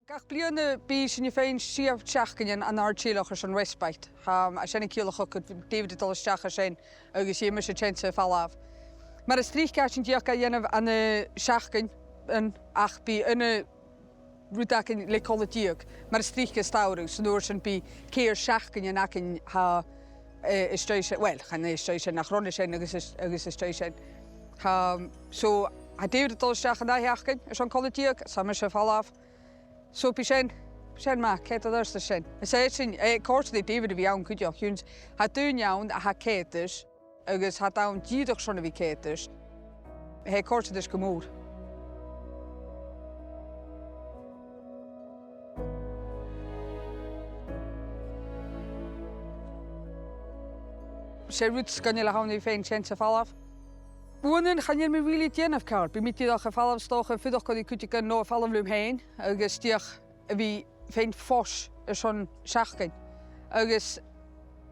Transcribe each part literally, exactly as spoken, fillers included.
Gach bliadhna bidh sinn a' faighinn sia seachdainean an àrd-theaghlach airson respite. Tha, tha sin a' ciallachadh gu bheil David a' dol a-steach an sin agus gheibh mise seans a' falbh. Mar as trice tha sinn dìreach ga dhèanamh ann an seachdain, an, ach bidh an aon rud againn le cola-deug, mar as trice as t-samhradh, 's an uair sin bidh ceithir seachdainean againn, tha, eh, às dèidh sin, well, chan e às dèidh sin, ach roimhe sin agus às, agus às dèidh sin. Tha, so, tha David a' dol a-steach an ath sheachdain airson cola-deug, 's tha mise a' falbh. So bidh sin, sin math, ceart gu leòr, 's e sin. Is e sin, eh, còrdadh ri David a bhith ann cuideachd, chionn 's tha daoine ann a tha ceadaichte, agus tha iad ann dìreach airson a bhith ceadaichte. Tha e a' còrdadh ris gu mòr. 'S e rud sgoinneil a th' ann a bhith a' faighinn seans a' falbh. Uaireannan chan eil mi really a' dèanamh càil. Bidh mi dìreach a' falbh 's dòcha a' fuireach còmhla ri cuideigin no a' falbh leam fhìn, agus dìreach a bhith a' faighinn fois airson seachdain. Agus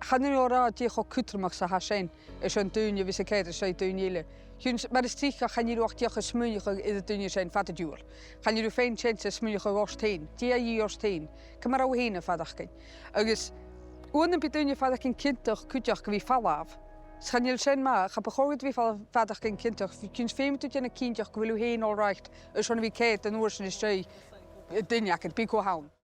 chan eil mi ag ràdh dè cho cudromach 's a tha sin airson daoine a bhith a' ceadaichte ri daoine eile. Chionn 's mar as trice chan eil thu ach dìreach a' smaoineachadh air an duine sin fad an t-siubhail. Chan eil thu a' faighinn seans a' smaoineachadh ort fhèin. Dè tha thu a' dèanamh fhèin? Ciamar a tha thu fhèin a' faireachdainn? Agus uaireannan bidh daoine a' faireachdainn ciontach cuideachd gu bhith a' falbh. 'S chan eil sin math, cha bu chòir dhut a bhith a' faireachdainn ciontach, chionn 's feumaidh tu dèanamh cinnteach gu bhfuil thu fhèin all right airson a bhith ceadaichte an uair sin às dèidh an duine agad, bidh e co-dhiù ann.